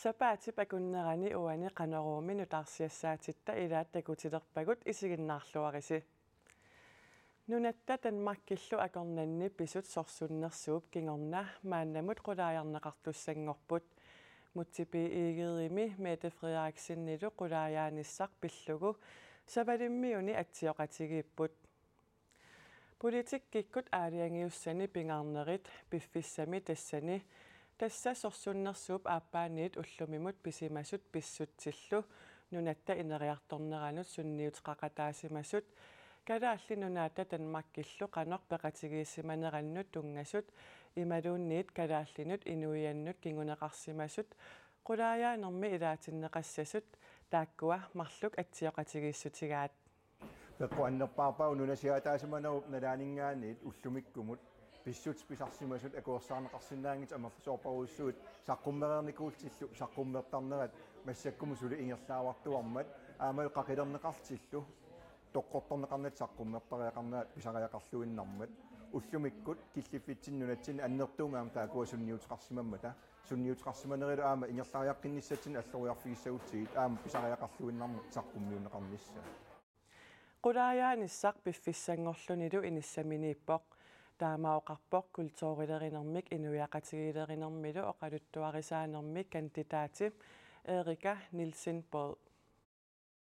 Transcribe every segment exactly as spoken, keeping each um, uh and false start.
Sapaatip akunnerani uani Qanoruumi nutaarsiassaatitta ilaat takutilerpagut, isiginnaarluarisi. Nunatta Danmarkillu akornanni pisut sorsunnersuup kingorna maannamut qulaajarneqartussanngorput. Múte B. Egedemi Mette Frederiksenilu qulaajaanissaq pillugu Savalimmiuni atsioqatigiipput. Politikkikkut aalajangiussani pingaarnerit piffissami tassani, tassa sorsunnersuup aappaaniit ullumimut pisimasut pissutsillu nunatta ineriartorneranut sunniuteqaqataasimasut, Kalaallit Nunaata Danmarkillu qanoq peqatigiissimanerannut tunngasut imaluunniit kalaallinut inuiannut kinguneqarsimasut qulaajaanermi ilaatinneqassasut, taakkua marluk atsioqatigiissutigaat. Peqqut annerpaarpaavoq nunasiaataasimanerup nalaaninngaanniit ullumikkumut pissutsit pisarsimasut akuersaarneqarsinnaanngitsut amerlasoorparujussuit saqqummereernikuullutillu saqqummertarnerat massakkumut suli ingerlaavartuarmat aammalu qaqilerneqartillu toqqortorneqarnata saqqummertariaqarnerat pisariaqarluinnarmat. Ullumikkut killiffitsinni nunatsinni annertuumik aamma taakkua sunniuteqarsimammata, sunniuteqarsimanerilu aamma ingerlariaqqinnissatsinnik alloriarfigissagutsigit aamma pisariaqarluinnarmat saqqummiunneqarnissaa. Qulaajaanissaq piffissanngorlunilu inissaminiippoq. Taama oqarpoq kulturilerinermik inuiaqatigiilerinermilu oqaluttuarisaanermi kandidaati Erika Nielsen Baad.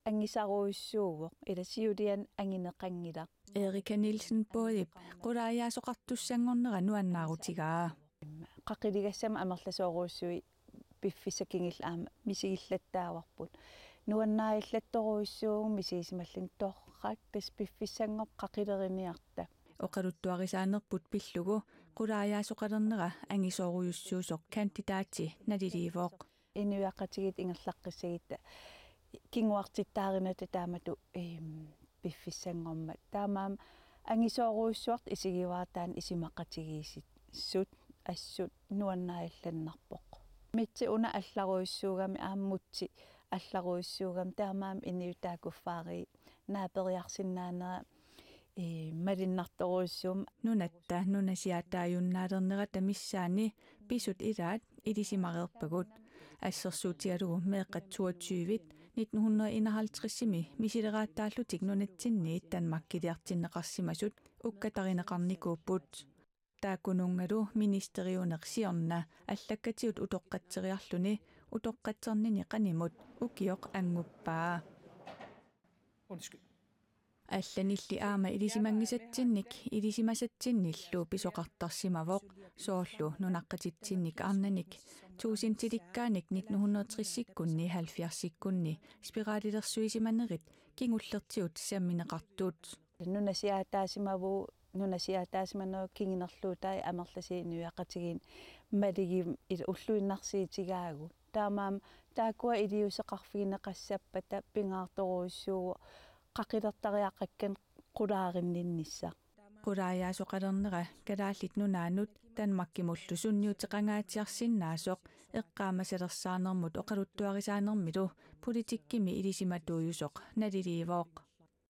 Angisarujussuuvoq, ila siuliani angineqanngilaq. Erika Nielsen Baadip qulaajaasoqartussanngornera nuannaarutigaa. Qaqiligassamik amerlasoorujussuit piffissap kingulleq aamma misigillattaavarput. Nuannaarillattorujussuuvugut misigisimalluni torrak, tassa piffissanngorpat qaqileriniarta. Oqaluttuarisaanerput pillugu qulaajaasoqalernera angisoorujussuusoq kandidaati naliliivoq. Inuiaqatigiit ingerlaqqissagitta kinguartittaarinata taamatut, eem, piffissanngormat. Taamaammat angisoorujussuartut isigivara taanna isumaqatigiissut, assut nuannaarillannarpoq. Mitsi una allarujussuugami aamma Múte allarujussuugami, taamaammat inuit taakku fagit naaperiarsinnaanera, ee, malunnartorujussuummat. Nunatta nunasiaataajunnaalernerata missaani pisut ilaat ilisimareerpagut. Assersuutigalugu meeqqat toogtyve nitten hundrede enoghalvtredsimi misileraataallutik nunatsinniit Danmarkiliartinneqarsimasut ukkatarineqarnikuupput. Taakkununngalu ministeriuneq siorna allakkatigut utoqqatseriarluni utoqqatsernini qanimut ukioq anguppaa. Undskyld. Allanilli aamma ilisimanngisatsinnik ilisimasatsinnillu pisoqartarsimavoq, soorlu nunaqqatitsinnik arnanik tuusintilikkaanik nitten hundrede tressikkunni halvfjerdsikkunni spiralilersuisimanerit kingullertigut sammineqartut. Nunasiaataasimavugut, nunasiaataasimanerup kingunerluutai amerlasuut inuiaqatigiinni malugimmat ila ulluinnarsiutigaagut. Taamaammat taakkua iliuuseqarfigineqassappata pingaartorujussuuvoq qaqilertariaqakkanik qulaarinninnissaq. Qulaajaasoqalernera Kalaallit Nunaannut Danmarkimullu sunniuteqangaatsiarsinnaasoq eqqaamasalersaarnermut oqaluttuarisaanermilu politikkimi ilisimatuujusoq naliliivoq.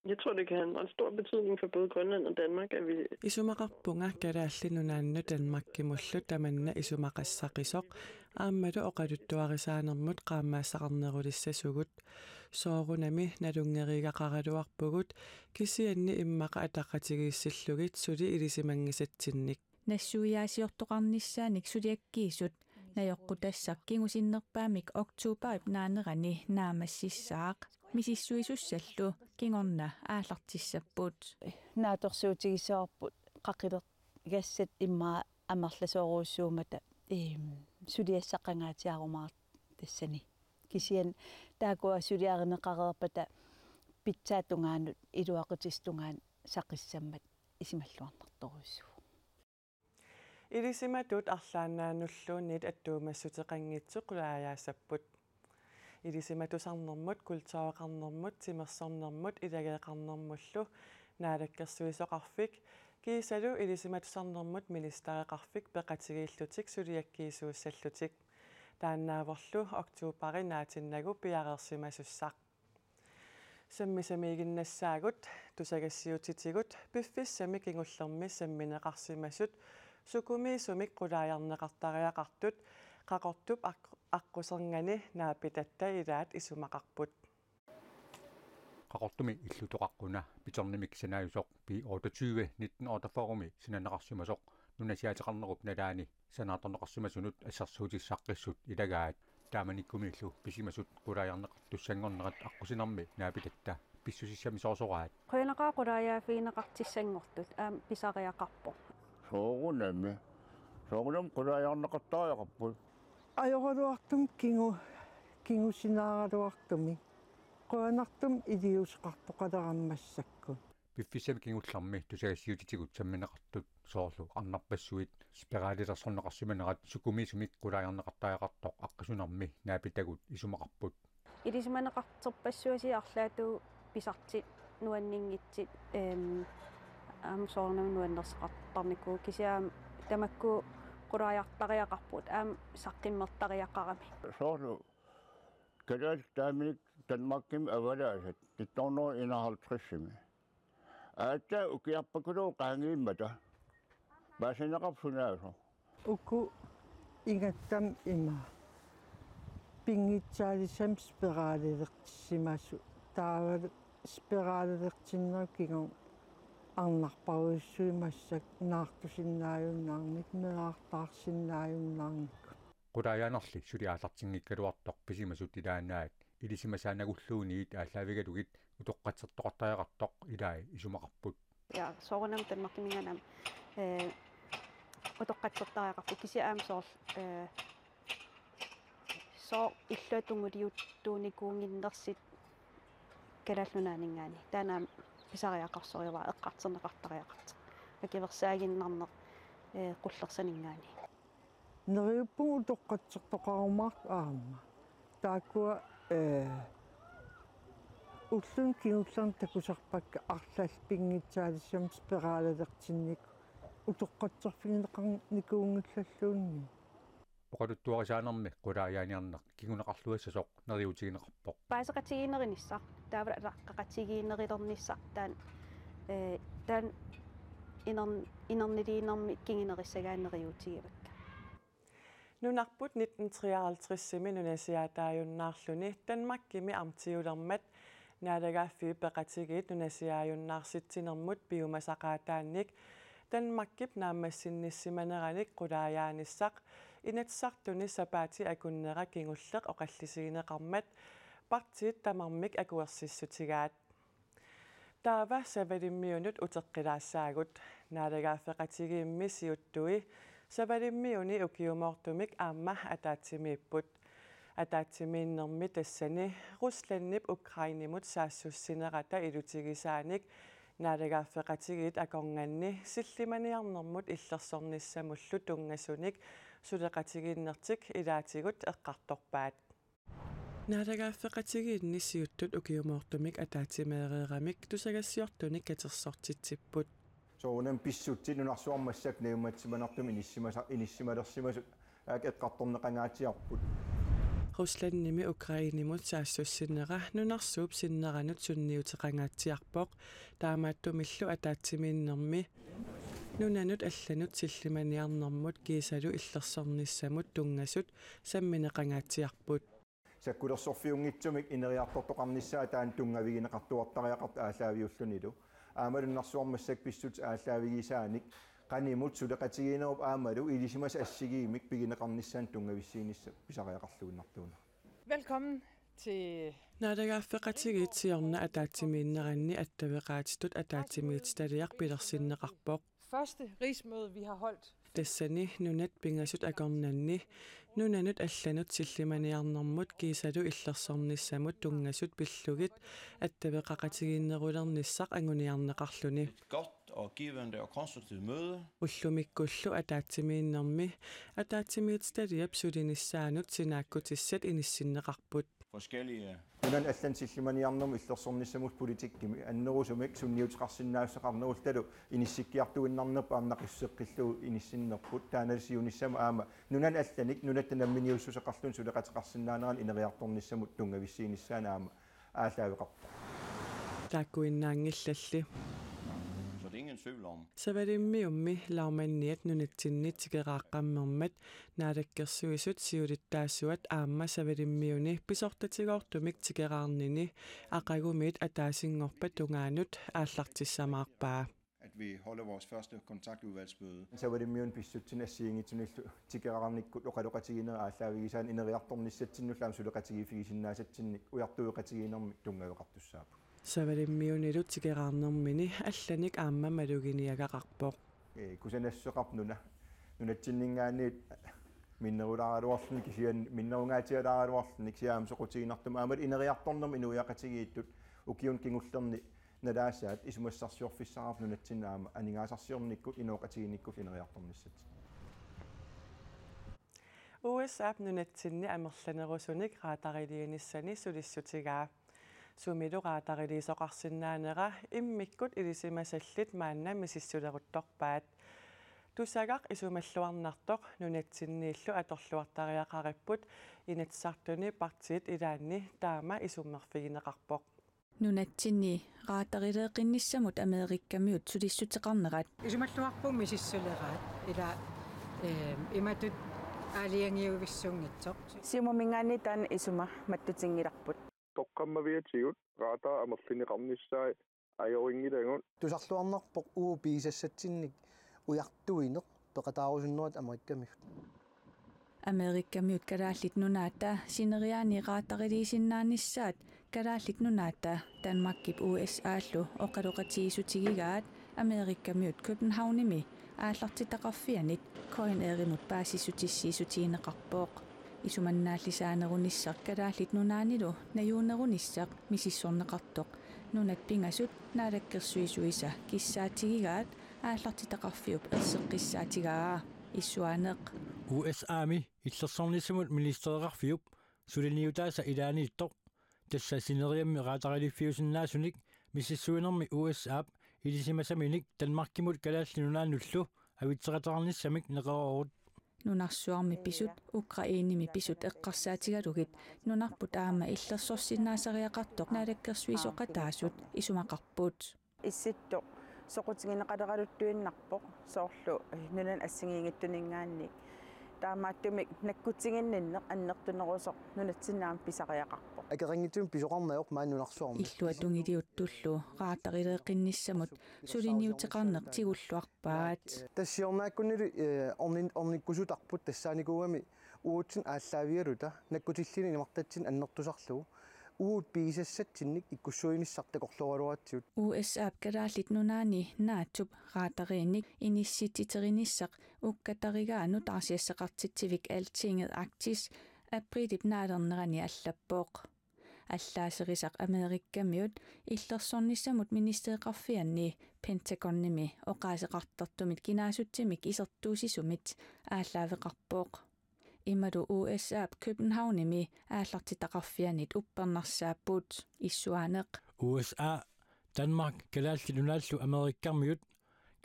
Jeg tror, det kan have en ret stor betydning for både Grønland og Danmark, at vi Isumaqarpunga Kalaallit Nunaannut Danmarkimullu tamanna isumaqassaqisoq aammalu oqaluttuarisaanermut qaammaassaqarnerulissasugut. Soorunami nalunngereeraqaraluarpugut, kisianni immaqa ataqatigiissillugit suli ilisimanngisatsinnik. Nassuiaasiortoqarnissaanik suliakkiisut najoqqutassaq kingusinnerpaamik oktoberip naanerani naammassissaaq. Misissuisussallu kingorna aallartissapput. Naatsorsuutigisaarput qaqilergassat immaqa amerlasoorujussuummata, eem, suliassaqangaatsiarumaartoq tassani. Kisianni taakkua suliarineqareerpata pitsaat tungaanut iluaqutissat tungaanut saqissammat isumalluarnartorujussuuvoq. Ilisimatut arlaannaanulluunniit attuumassuteqanngitsut qulaajaasapput. Ilisimatusarnermut, kultureqarnermut, timersornermut, ilageeqarnermullu Naalakkersuisoqarfik kiisalu Ilisimatusarnermut ministereqarfik peqatigiillutik suliakkiisuussallutik. Taannaavorlu oktoberi naatinnagu piareersimasussaq. Sammisamiiginnassaagut, tusagassiuutitigut piffissami kingullermi sammineqarsimasut sukumiisumik qulaajarneqartariaqartut Qaqortup aq-, aqquserngani naapitatta ilaat isumaqarput. Qaqortumi illutoqaqquna Pitornimik sanaajusoq B otteogtyve nitten otteogfyrremi sinanaqarsimasoq nunasiaateqarnerup nalaani sanaartorneqarsimasunut assersuutissaqqissut ilagaat. Taamanikkumiillu pisimasut qulaajarneqartussanngornerat aqqusinermi naapitatta pissusissamisoorsoraat. Qujanaqaaq qulaajaaffigineqartussanngortut, aamma pisariaqarpoq. Soorunami. Soorunami qulaajarneqartariaqarput. Ajoraluartumik kingu-, kingusinaaraluartumik. Qujanartumik iliuuseqartoqaleramik massakkut. Piffissami kingullermi tusagassiutitigut sammineqartut soorlu arnarpassuit spiralilersorneqarsimanerat sukumiisumik qulaajarneqartariaqartoq aqqusinermi naapitagut isumaqarput. Ilisimaneqarterpassuusi arlaatigut pisartut nuanninngitsut, ehm, aamma soorunami nuannersoqartarnikuupput kisianni aamma tamakku qulaajartariaqarput aamma saqqummertariaqarami. Soorlu kalaallit taamanikkut Danmarkimi avalaasat nitten hundrede enoghalvtredsimi. Aatsaat ukiarpakuluuvoq qaangiummata. Paasineqarpoq sunaasoq. Uku ingattammi ima. Pinngitsaalisamik spiralilersimasut. Taavalu spiralilertinnerup kingorna arnarparujussuit massakkut naartusinnaajunnaarnikkut, meerartaarsinnaajunnaarnikkut. Qulaajaanerli suli aallartinngikkaluartoq pisimasut ilaannaat ilisimasaanagulluunniit aallaavigalugit utoqqatsertoqartariaqartoq ilai isumaqarput. Ja, soorunami Danmarkiminngaanniit, eh, utoqqatsertariaqarpoq kisianni aamma soorlu, eh, sooq illuatungiliuttuunikuunnginnersut Kalaallit Nunaanninngaanniit. Taanna aamma pisariaqarsorivara eqqartorneqartariaqartoq. Akuersaaginnarneq, eh, qullersaninngaanniit. Neriuppunga utoqqatsertoqarumaartut aamma. Taakkua, eh, ulluni kingullerni takusarpakka arlallit pinngitsaalisamik spiralilertinnikkut utoqqatserfigineqarnikuunngillalluunniit. Oqaluttuarisaanermi qulaajaaniarneq kinguneqarluassasoq neriuutigineqarpoq. Paasisaqatigiinnerinissaa, taavalu ataqqeqatigiinnerilernissaq, taanna, eh, taanna inern-, inerniliinermi kingunerissagaanni neriuutigivakka. Nunarput nitten treoghalvtredsimi nunasiaataajunnaarluni Danmarkimi amtiulermat Naalagaaffiit Peqatigiit nunasiaajunnaarsittunermut piumasaqaataannik Danmarkip naammassinnissimaneranik qulaajaanissaq Inatsisartuni sapaatip akunnera kingulleq oqallisigineqarmat partiit tamarmik akuersissutigaat. Taava Savalimmiunut uteqqilaassaagut. Naalagaaffeqatigiimmi siuttui Savalimmiuni ukiumoortumik aamma ataatsimiipput. Ataatsimiinnermi tassani Ruslandip Ukrainemut saassussinerata ilutigisaanik naalagaaffeqatigiit akornanni sillimaniarnermut illersornissamullu tunngasunik suleqatigiinnertik ilaatigut eqqartorpaat. Naalagaaffeqatigiinni siuttut ukiumoortumik ataatsimeereeramik tusagassiortunik katersortitsipput. Soorunami pissutsit nunarsuarmi massakkut najumatsimanartumik inissimasar-, inissimalersimasut aak eqqartorneqangaatsiarput. Ruslandimi Ukrainemut saassussinera nunarsuup sinneranut sunniuteqangaatsiarpoq, taamaattumillu ataatsimiinnermi nunanut allanut sillimaniarnermut kiisalu illersornissamut tunngasut sammineqangaatsiarput. Sakkulersorfiunngitsumik ineriartortoqarnissaa taanna tunngavigineqartuartariaqartoq aallaaviullunilu. Aammalu nunarsuarmi massakkut pissutsit aallaavigisaanik qanimut suleqatigiinnerup aammalu ilisimasat assigiimmik pigineqarnissaannut tunngavissiinissaq pisariaqarluinnartuuneq. Velkommen til Naalagaaffeqatigiit siorna ataatsimiinneranni attaveqaatitut ataatsimiititaliaq pilersinneqarpoq. Første rigsmøde, vi har holdt. Tassani nunat pingasut akornanni nunanut allanut sillimaniarnermut kiisalu illersornissamut tunngasut pillugit attaveqaqatigiinnerulernissaq anguniarneqarluni. Et godt og givende og konstruktivt møde. Ullumikkullu ataatsimiinnermi ataatsimiititaliap sulinissaanut sinaakkutissat inissinneqarput. Forskellige. Nunanut allanut sillimaniarnermut illersornissamut politikkimi annerusumik sunniuteqarsinnaassaqarnerullu taavalu inissikkiartuinnarnerput aamma naqissuseqqillugu inissinnerput, taanna siunissami aamma nunanut allanut nunatta namminiussuseqarluni suleqateqarsinnaaneranut ineriartornissamut tunngavissiinissaanut aamma aallaaveqarpoq. Taakkuinnaanngillalli. Så det er ingen tvivl om. Savalimmiummi Lagmanniat nunatsinni tikeraaqqammermat Naalakkersuisut siulittaasuat aamma Savalimmiuni pisortatigoortumik tikeraarnini aqagumiit ataasinngorpat tungaanut aallartissamaarpaa. At vi holder vores første kontaktudvalgsmøde. Savalimmiuni pissutsit assigiinngitsunillu tikeraarnikkut oqaloqatigiinnerat aallaavigisaannik ineriartornissatsinnullu aamma suleqatigiiffigisinnaasatsinnik ujartueqatigiinnermik tunngaveqartussaapput. Savalimmiunilu tikeraarnermini allanik aamma maluginiagaqarpoq. Ee, kusanassuseqarpoq nuna. Nunatsinninngaanniit minnerulaaraluarluni kisianni minnerungaatsialaaraluarluni kisianni aamma soqutiginartumik aamma ineriartornermik inuiaqatigiittut ukiuni kingullerni nalaasaat isumassarsiorfissaqarpoq nunatsinni aamma aningaasarsiornikkut inooqatigiinnikkut ineriartornissatsinnik. U S A-p nunatsinni amerlanerusunik raatariliinissani sulissutigaa. Sumilu raatariliisoqarsinnaanera immikkut ilisimasallit maanna misissuleruttorpaat. Tusagaq isumalluarnartoq nunatsinniillu atorluartariaqaripput Inatsisartuni partiit ilaanni taama isummerfigineqarpoq. Nunatsinni raatarileeqqinnissamut Amerikamiut sulissuteqarnerat. Isumalluarpugut misissuleraat ila, ehm, imatut aalajangiuvissunngitsoq. Siumuminngaanniit taanna isuma mattutinngilarput. Toqqammaviatigut raatari amerlineqarnissaa ajorinngilagut. Tusarluarnarpoq uagut pigisassatsinnik ujartuineq peqataarusunnerat Amerikamiut. Amerikamiut Kalaallit Nunaata sineriaani raatariliisinnaanissaat Kalaallit Nunaata Danmarkip U S A-llu oqaloqatigiissutigigaat Amerikamiut Københavnimi aallartitaqarfianit K N R-imut paasissutissiissutigineqarpoq. Isumannaallisaanerunissaq Kalaallit Nunaannilu najuunerunissaq misissorneqartoq nunat pingasut naalakkersuisuisa kissaatigigaat aallartitaqarfiup erseqqissaatigaa. Issuaaneq. U S A-mi illersornissamut ministereqarfiup suliniutaasa ilaaniittoq, tassa sineriammi raatariliiffiusinnaasunik misissuinermi U S A-p ilisimasaminik Danmarkimut Kalaallit Nunaannullu avitseqateqarnissamik neqeroorut. Nunarsuarmi pisut, Ukrainemi pisut eqqarsaatigalugit nunarput aamma illersorsinnaasariaqartoq naalakkersuisoqataasut isumaqarput. Issittoq soqutigineqaleraluttuinnarpoq soorlu, eh, nunani assigiinngitsuninngaanniit. Taamaattumik nakkutiginninneq annertunerusoq nunatsinni aamma pisariaqarpoq. Akeqanngitsumik pisoqarnajoq maani nunarsuarmi. Illuatungiliuttullu raatariliiqqinnissamut suliniuteqarneq tigulluarpaat. Tassa siornaakkunnilu, eh, ornin-, ornikkusutarput tassaanikuugami uatsinnut aallaavigaluta nakkutilliineq imartatsinnik annertusarlugu uagut pigisassatsinnik ikkussuinissaq takorlooraluaratsigu. U S A-p Kalaallit Nunaanni NATO-p raatariinnik inissitsiterinissaq ukkatarigaa nutaarsiassaqartitsivik Altinget Arktis apriilip naalernerani allappoq. Allaaserisaq Amerikamiut illersornissamut ministereqarfianni Pentagonimi oqaaseqartartumit kinaasutsimik isertuussisumit aallaaveqarpoq. Imalu U S A-p Københavnimi aallartitaqarfianit uppernarsaapput. Issuaaneq. U S A, Danmark, Kalaallit Nunaallu Amerikamiut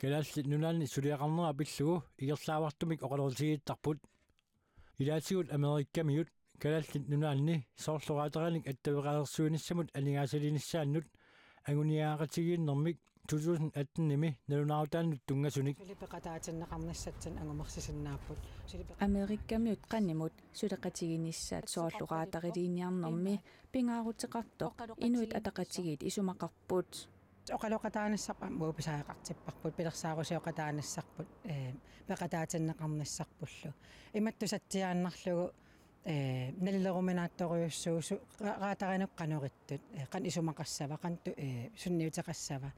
Kalaallit Nunaanni suliaqarnera pillugu ingerlaavartumik oqaloqatigiittarput. Ilaatigut Amerikamiut Kalaallit Nunaanni soorlu raatariinnik attaveqalersuinissamut aningaasaliinissaannut anguniagaqatigiinnermik to tusind atten-imi nalunaarutaannut tunngasunik. Suli peqataatinneqarnissatsinnut angumersisinnaapput. Suli peqa- Amerikamiut qanimut suleqatiginissaat soorlu raatariliiniarnermi pingaaruteqartoq Inuit Ataqatigiit isumaqarput. Oqaloqataanissarput aamma uagut pisariaqartipparput, pilersaarusioqataanissarput, eh, peqataatinneqarnissarpullu. Imatut tusatsiaannarlugu, eh, nalileruminaattorujussuusoq ra-, raatariinut qanorittut, eh, qanoq isumaqassava, qanoq tu-, eh, sunniuteqassava.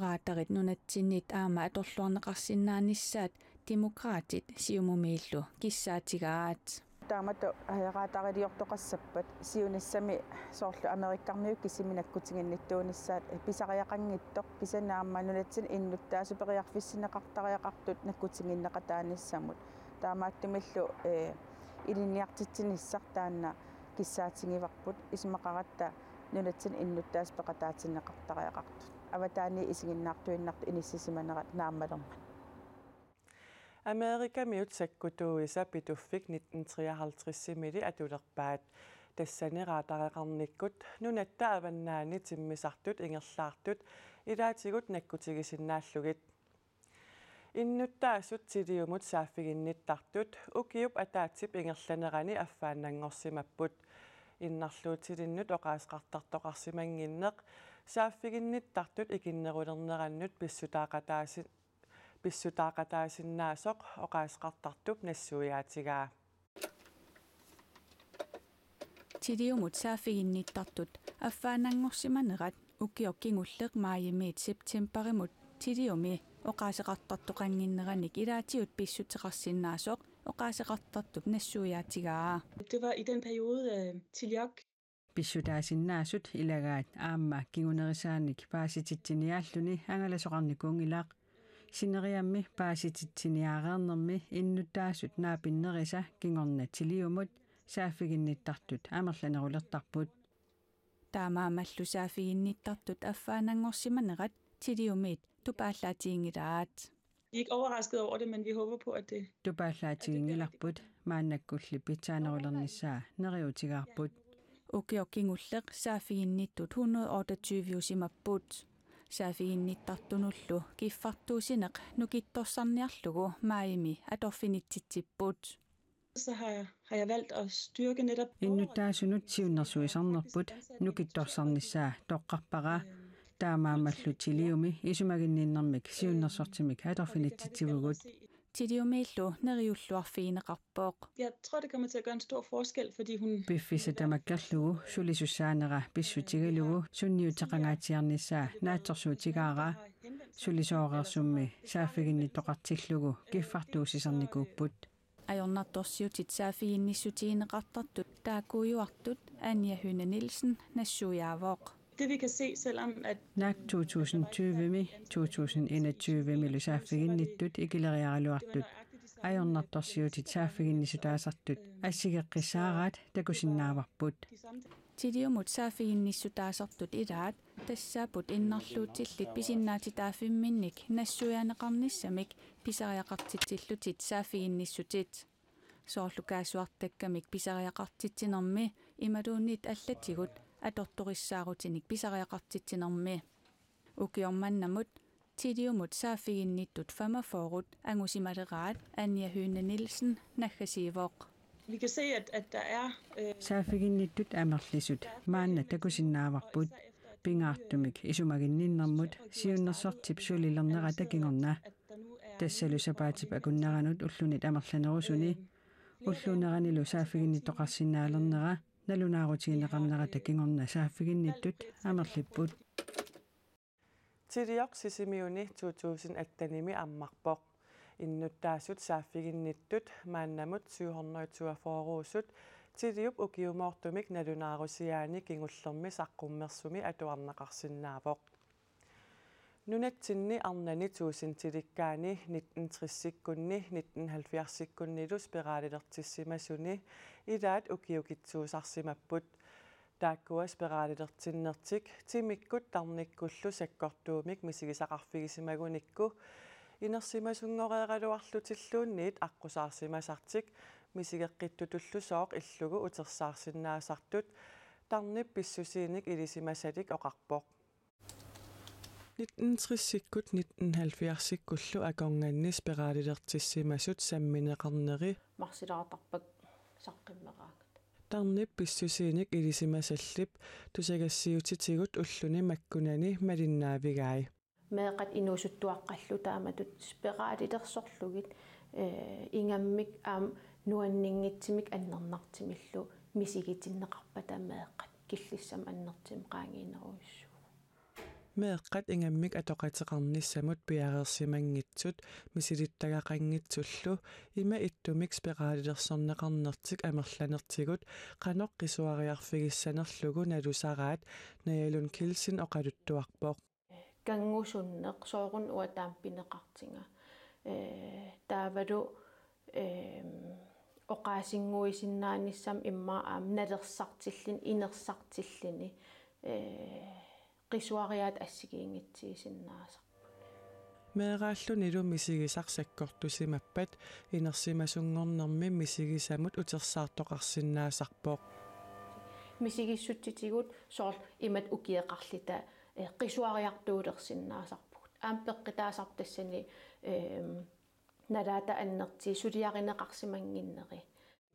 Raatarit nunatsinniit aamma atorluarneqarsinnaanissaat Demokraatit Siumumiillu kissaatigaat. Taamatut, eh, raatariliortoqassappat siunissami soorlu Amerikamiut kisimik nakkutiginnittuunissaat, eh, pisariaqanngitsoq kisianni aamma nunatsinni innuttaasut periarfissinneqartariaqartut nakkutiginneqataanissamut. Taamaattumillu, eh, ilinniartitsinissaq taanna kissaatigivarput isumaqaratta nunatsinni innuttaasut peqataatinneqartariaqartut. Avataaniit isiginnaartuinnartut inissisimanerat naammalermat. Amerikamiut sakkutuuisa Pituffik nitten treoghalvtreds-imili atulerpaat. Tassani raatareqarnikkut nunatta avannaani timmisartut ingerlaartut ilaatigut nakkutigisinnaallugit. Innuttaasut Tiliumut saaffiginnittartut ukiup ataatsip ingerlanerani affaannanngorsimapput. Innarluutilinnut oqaaseqartartoqarsimannginneq saaffiginnittartut ikinnerulernerannut pissutaaqataasi-, pissutaaqataasinnaasoq oqaaseqartartup nassuiaatigaa. Tiliumut saaffiginnittartut affaannanngorsimanerat ukioq kingulleq maajimiit septemberimut Tiliumi oqaaseqartartoqannginneranik ilaatigut pissuteqarsinnaasoq oqaaseqartartup nassuiaatigaa. Det var i den periode, øh, Tiliok. Pissutaasinnaasut ilagaat aamma kingunerisaanik paasititsiniaalluni angalasoqarnikuunngilaq. Sineriammi paasititsiniaareernermi innuttaasut naapinnerisa kingorna Tiliumut saaffiginnittartut amerlanerulertarput. Taamaammallu saaffiginnittartut affaannanngorsimanerat Tiliumiit tupaallaatiginngilaat. Vi er ikke overrasket over det, men vi håber på, at det... Tupaallaatiginngilarput, maannakkulli pitsaanerulernissaa neriuutigaarput. Ukioq kingulleq saaffiginnittut hundrede otteogtyveusimapput. Saaffiginnittartunullu kiffartuussineq nukittorsarniarlugu maajimi atorfinitsitsipput. Så har jeg, har jeg valgt at styrke netop... Innuttaasunut siunnersuisarnerput nukittorsarnissaa toqqarpara. Taamaammallu Tiliumi isumaginninnermik siunnersortimik atorfinitsitsivugut. Tiliumiillu neriulluarfigineqarpoq. Jeg tror, det kommer til at gøre en stor forskel, fordi hun... Piffissaq tamakkerlugu sulisussaanera pissutigalugu sunniuteqangaatsiarnissaa naatsorsuutigaara. Sulisooreersummi saaffiginnittoqartillugu kiffartuussisarnikuupput. Ajornartorsiutit saaffiginnissutigineqartartut taakkuujuartut Anja Høgh Nielsen nassuiaavoq. Det vi kan se, selvom at... Naak to tusind tyve-mi to tusind enogtyve-milu saaffiginnittut ikileriaraluartut ajornartorsiutit saaffiginnissutaasartut assigeqqissaaraat takusinnaavarput. Tiliumut saaffiginnissutaasartut ilaat tassaapput innarluutillit pisinnaatitaaffimminnik nassuiaaneqarnissamik pisariaqartitsillutit saaffiginnissutit. Soorlu kaassuartakkamik pisariaqartitsinermi imaluunniit allatigut atortorissaarutinik pisariaqartitsinermi. Ukioq mannamut Tiliumut saaffiginnittut femogfyrre angusimaleraat Anja Høgh Nielsen naggasiivoq. Vi kan se, at, at der er, øh... Saaffiginnittut amerlisut maanna takusinnaavarput. Pingaartumik isumaginninnermut siunnersortip sulilernerata kingorna. Tassalu sapaatip akunneranut ullunit amerlanerusuni ulluuneranilu saaffiginnittoqarsinnaalernera nalunaarutigineqarnerata kingorna saaffiginnittut amerlipput. Tiliup Sisimiuni to tusind atten-imi ammarpoq. Innuttaasut saaffiginnittut maannamut syv hundrede toogfyrre-usut Tiliup ukiumoortumik nalunaarusiaani kingullermi saqqummersumi atuarneqarsinnaavoq. Nunatsinni arnani tuusintilikkaani nitten tres-ikkunni nitten halvfjerds-ikkunnilu spiralilertissimasuni ilaat ukiukitsuusarsimapput. Taakkua spiralilertinnertik timikkut tarnikkullu sakkortuumik misigisaqarfigisimagunikku inersimassunngoreeraluarlutilluunniit aqqusaarsimasartik misigeqqittutullusooq illugu utersaarsinnaasartut tarnip pissusiinik ilisimasalik oqarpoq. Nitten tres-ikkut nitten halvfjerds-ikkullu akornanni spiralilertissimasut sammineqarneri marsilaartarpakka saqqimmeraangat. Tarnip pissusiinik ilisimasallip tusagassiuutitigut ulluni makkunani malinnaavigai. Meeqqat inuusuttuaqqallu taamatut spiralilersorlugit, ee, ingammik aamma nuanninngitsumik annernartumillu misigitinneqarpata meeqqat killissamut annertuumik qaangiinerujussuuvoq. Meeqqat ingammik atoqateqarnissamut piareersimanngitsut misilittagaqanngitsullu ima ittumik spiralilersorneqarnertik amerlanertigut qanoq qisuariarfigissanerlugu nalusaraat Naja Lund Kielsen oqaluttuarpoq. Kanngusunneq sooruna uanga taama pineqartunga. Ee, taavalu, eem, oqaasinnguisinnaanissamut immaqa aamma nalersartilluni, inersartilluni, ee, qisuariaatut assigiinngitsiisinnaasarput. Meeraallunilu misigisaq sakkortusimappat inersimasunngornermi misigisamut utersaartoqarsinnaasarpoq. Misigissutsitigut soorlu imatut ukioqarluta, ee, qisuariartuulersinnaasarpugut. Aamma peqqutaasarpoq tassani, Ehm, nalaata annertuut suliarineqarsimannginneri.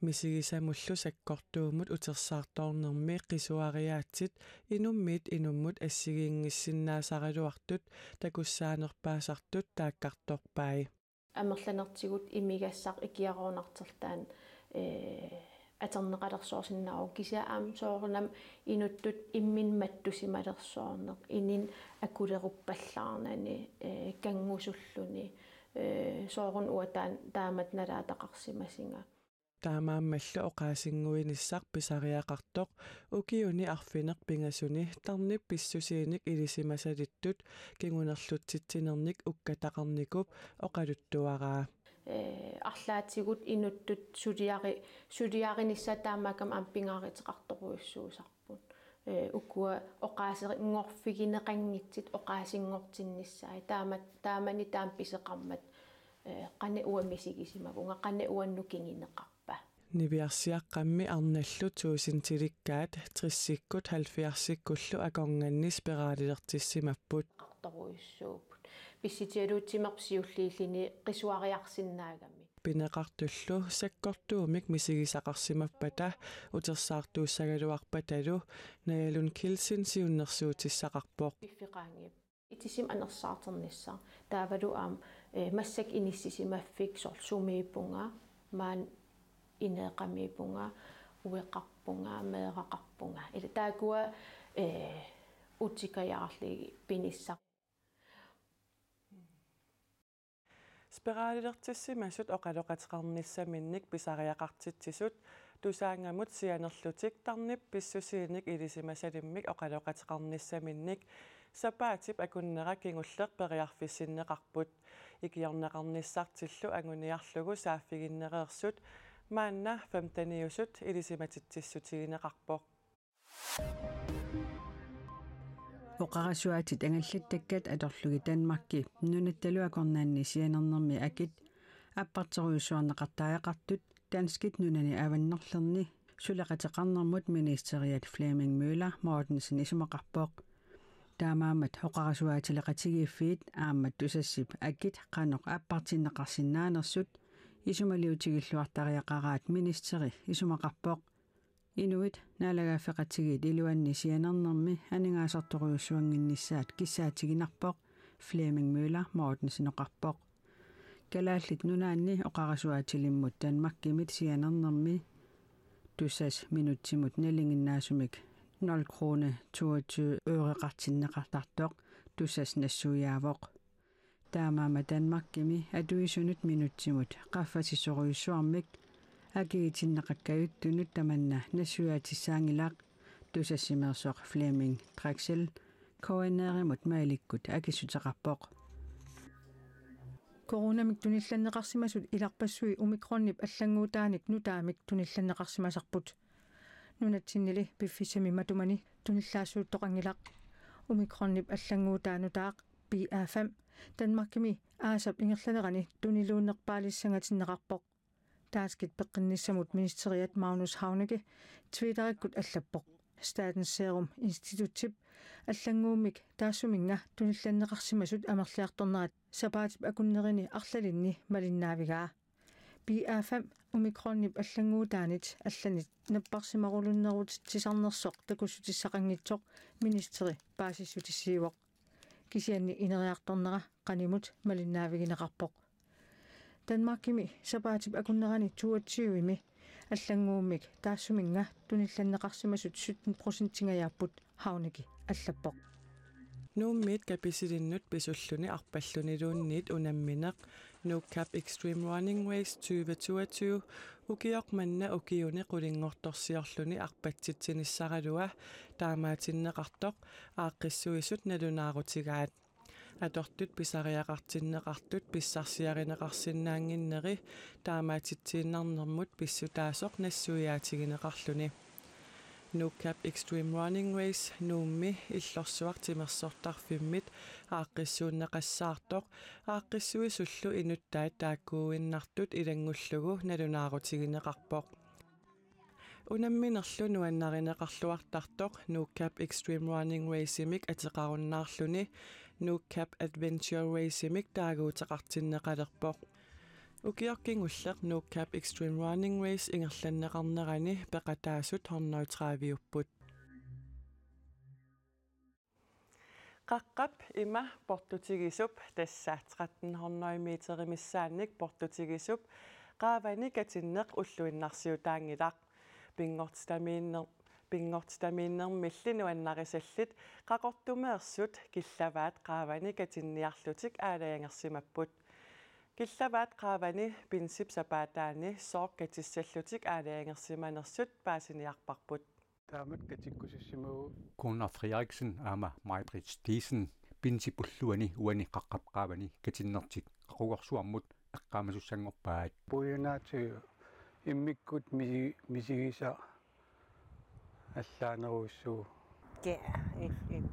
Misigisamullu sakkortuumut utersaartoornermi qisuariaatsit inummiit inummut assigiinngissinnaasaraluartut takussaanerpaasartut taakkartorpai. Amerlanertigut imigassaq ikiaroornartortaan, eh, atorneqalersoorsinnaavoq, kisianni aamma soorunami inuttut imminut mattusimalersoorneq, init akuleruppallaarnani, eh, kanngusulluni, eh, soorunami uanga taan-, taamatut nalaataqarsimasunga. Taamaammallu oqaasinnguinissaq pisariaqartoq ukiuni arfineq-pingasuni tarnip pissusiinik ilisimasalittut kingunerlutsitsinernik ukkataqarnikup oqaluttuaraa. Eh, arlaatigut inuttut suliari-, suliarinissaat taamaakkami aamma pingaaruteqartorujussuusarput. Eh, ukua oqaasinngorfigineqanngitsut oqaasinngortinnissaat. Taama-, taamani taama pisoqarmat, eh, qanoq uanga misigisimavunga, qanoq uannut kinguneqarpa. Niviarsiaqqammi arnallu tuusintilikkaat tressikkut halvfjerdsikkullu akornanni spiraalilertissimapput. Qartorujussuupput. Pissutigalugu timerput siulliulluni qisuariarsinnaagami. Pineqartullu sakkortuumik misigisaqarsimappata utersaartuussagaluarpatalu Naja Lund Kielsen siunnersuutissaqarpoq. Piffeqanngippat. Itisimmik anersaartornissaq. Taavalu aamma, eh, massakkut inissisimaffik soorlu sumiippunga, maani ineeqamiippunga, ueqarpunga, meeraqarpunga. Ila taakkua, eh, utikajaarli pinissaq. Spiraalilertissimasut oqaloqateqarnissaminnik pisariaqartitsisut Tusaanngamut sianerlutik tarnip pissusiinik ilisimasalimmik oqaloqateqarnissaminnik sapaatip akunnera kingulleq periarfissinneqarput. Ikiorneqarnissartillu anguniarlugu saaffiginnereersut maanna femteniusut ilisimatitsissutigineqarpoq. Oqarasuaatit angallattakkat atorlugit Danmarki nunattalu akornanni sianernermi akit apparterujussuarneqartariaqartut danskit nunani avannerlerni suleqateqarnermut ministeriat Flemming Møller Mortensen isumaqarpoq. Taamaammat oqarasuaatileqatigiiffiit aamma Tusassip akit qanoq appartinneqarsinnaanersut isumaliutigilluartariaqaraat ministeri isumaqarpoq. Inuit naalagaaffeqatigiit iluanni sianernermi aningaasartorujussuannginnissaat kissaatiginarpoq, Flemming Møller Mortensen oqarpoq. Kalaallit Nunaanni oqarasuaatilimmut Danmarkimit sianernermi Tusass minutsimut nalinginnaasumik nul krone toogtyve øreqartinneqartartoq Tusass nassuiaavoq. Taamaammat Danmarkimi atuisunut minutsimut qaffasissorujussuarmik akigitinneqakkajuttunut tamanna nassuiaatissaanngilaq, Tusassimeersoq Flemming Drexel K N R-imut mailikkut akissuteqarpoq. Coronamik tunillanneqarsimasut ilarpassui omikronip allannguutaanik nutaamik tunillanneqarsimasarput. Nunatsinnili piffissami matumani tunillaassuuttoqanngilaq. Omikronip allannguutaa nutaaq B A fem Danmarkimi aasap ingerlanerani tuniluunnerpaalissangatinneqarpoq. Danskit peqqinnissamut ministeriat Magnus Heunicke Twitterikkut allappoq. Statens Serum Institutip allannguummik taassuminnga tunillanneqarsimasut amerliartornerat sapaatip akunnerini arlalinni malinnaavigaa. B A fem omikronip allannguutaanit allanit napparsimarulunnerutitsisarnersoq takussutissaqanngitsoq ministeri paasissutissiivoq. Kisianni ineriartornera qanimut malinnaavigineqarpoq. Danmarkimi sapaatip akunnerani toogtyvemi allannguummik taassuminnga tunillanneqarsimasut sytten procentingajaapput, Heunicke allappoq. Nuummiit Kapisilinnut pisulluni arpalluniluunniit unammineq Nuuk Cap Extreme Running Race tyve toogtyve ukioq manna ukiuni qulinngortorsiorluni arpatsitsinissaralua taamaatinneqartoq aaqqissuisut nalunaarutigaat. Atortut pisariaqartinneqartut pissarsiarineqarsinnaannginneri taamaatitsiinnarnermut pissutaasoq nassuiaatigineqarluni. Nuuk Cap Extreme Running Race Nuummi illorsuaq timersortarfimmit aaqqissuunneqassaartoq aaqqissuisullu inuttaat taakkuuinnartut ilanngullugu nalunaarutigineqarpoq. Unamminerlu nuannarineqarluartartoq Nuuk Cap Extreme Running Race-imik ateqarunnaarluni Nuuk Cap Adventure Race-imik taaguuteqartinneqalerpoq. Ukioq kingulleq Nuuk Cap Extreme Running Race ingerlanneqarnerani peqataasut hundrede tredive-upput. Qaqqap ima portutigisup, tassa tretten hundrede meterit missaannik portutigisup, qaavani katinneq ulluinnarsiutaanngilaq. Pinngortitamiinner-, pinngortitamiinnermilli nuannarisallit Qaqortumeersut Killavaat qaavani katinniarlutik aalajangersimapput. Killavaat qaavani pinsip sapaataani sooq katissallutik aalajangersimanersut paasiniarparput. Taamak katikkusussimavoq. Gunnar Frederiksen aamma Maj-Britt Thiesen pinsip ulluani uani Qaqqap qaavani katinnertik qaqugorsuarmut eqqaamasassanngorpaat. Puiunaatigut immikkut misi-, misigisaq allaanerujussuuvoq. Ke-, il-, il-.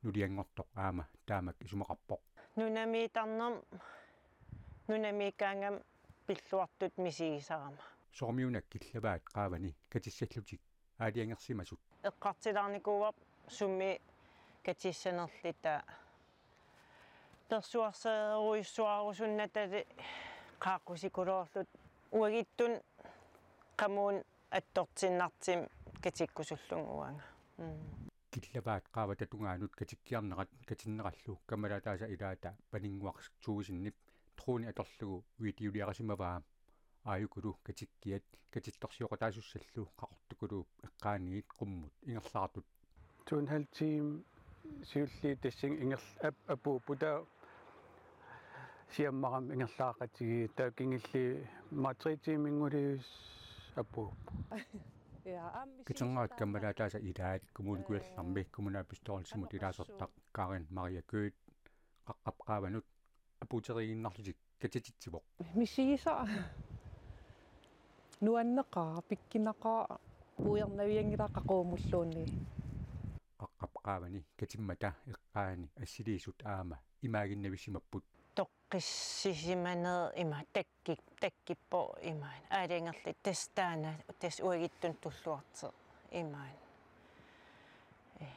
Nulianngortoq aamma taamak isumaqarpoq. Nunamiittarnermut nunamiikkaangama pilluartutut misigisarama. Soormiuna Killavaat qaavani katissallutik aalajangersimasut. Eqqartulaarnikuuarput sumi katissanerluta. Persuarseerujussuarusunnatali qaaqqusikuloorluta uagutsinnut qamuuna attortinnartumik katikkusullunga uanga. Mm. Killavaat qaavata tungaanut katikkiarnerat katinnerallu kammalaataasa ilaata Paninnguaq Thuesenip droni atorlugu videoliarisimavaa. Aajukulu katikkiat katittorsioqataasussallu Qaqortukuluup eqqaaniit qummut ingerlaartut. To en halv time siulliit tassani ingerl-, ap-, apuupput, taava siammarami ingerlaaqatigiit, taava kingulliit aamma tre timingulliit apuupput. Ja, aamma Katerngaatit kammalaataasa ilaat Kommune Kujallermi kommunalbestyrelsimut ilaasortaq Karen Maria Gøth Qaqqap qaavanut apuuteriiginnarlutik katititsivoq. Misigisaq. Nuanneqaaq, pikkunaqaaq, puiornavianngilaq qaqugummulluunniit. Qaqqap qaavani katimmata eqqaani assiliisut aamma imaaginnavissimapput. Toqqissisimaneq ima takki-, takkuppoq imaani. Aalajangerluta tassa taanna, tassa uagutsinnut tulluartoq imaani. Ee,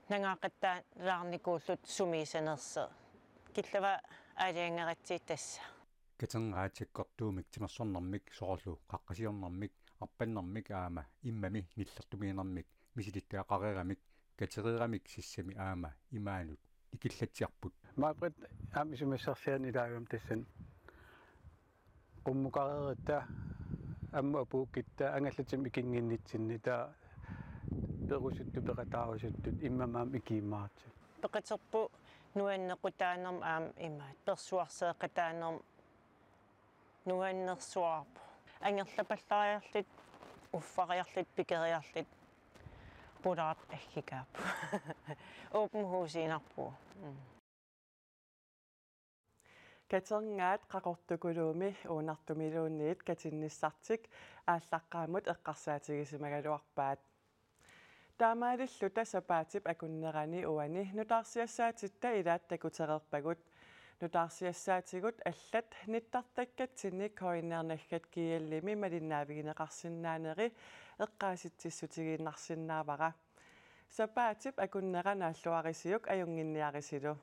nangaaqattaalaarnikuulluta sumiissanersoq. Killavaat aalajangeratsigu tassa. Katerngaat sakkortuumik timersornermik soorlu qaqqasiornermik, arpannermik aamma immami nillertumiinnermik misilittagaqareeramik, katereeramik sissami aamma imaanut ikillatsiarput. Maj-Britt aamma isumassarsiani ilaagami tassani. Qummukareeritta, ammut apuukkutta, angallatimik ikinnginnitsinni, taava perusuttut peqataarusuttut immami aamma ikiumaartut. Peqaterput nuannequtaanermut aamma imaattoq, persuarseeqataanermut nuannersuarput. Angerlapallariarluta, uffariarluta, pikeriarluta, pulaartut aggikaapput. Open husiinnarpugut. Mm. Katerngaat Qaqortukuluumi Uunartumiluunniit katinnissartik aallaqqaammut eqqarsaatigisimagaluarpaat. Taamaalilluta sapaatip akunnerani uani nutaarsiassaatitta ilaat takutereerpagut. Nutaarsiassaatigut allat nittartakkatsinni K N R naggat G L-imi malinnaavigineqarsinnaaneri eqqaasitsissutigiinnarsinnaavara. Sapaatip akunnera naalluarisiuk ajunnginniarisilu.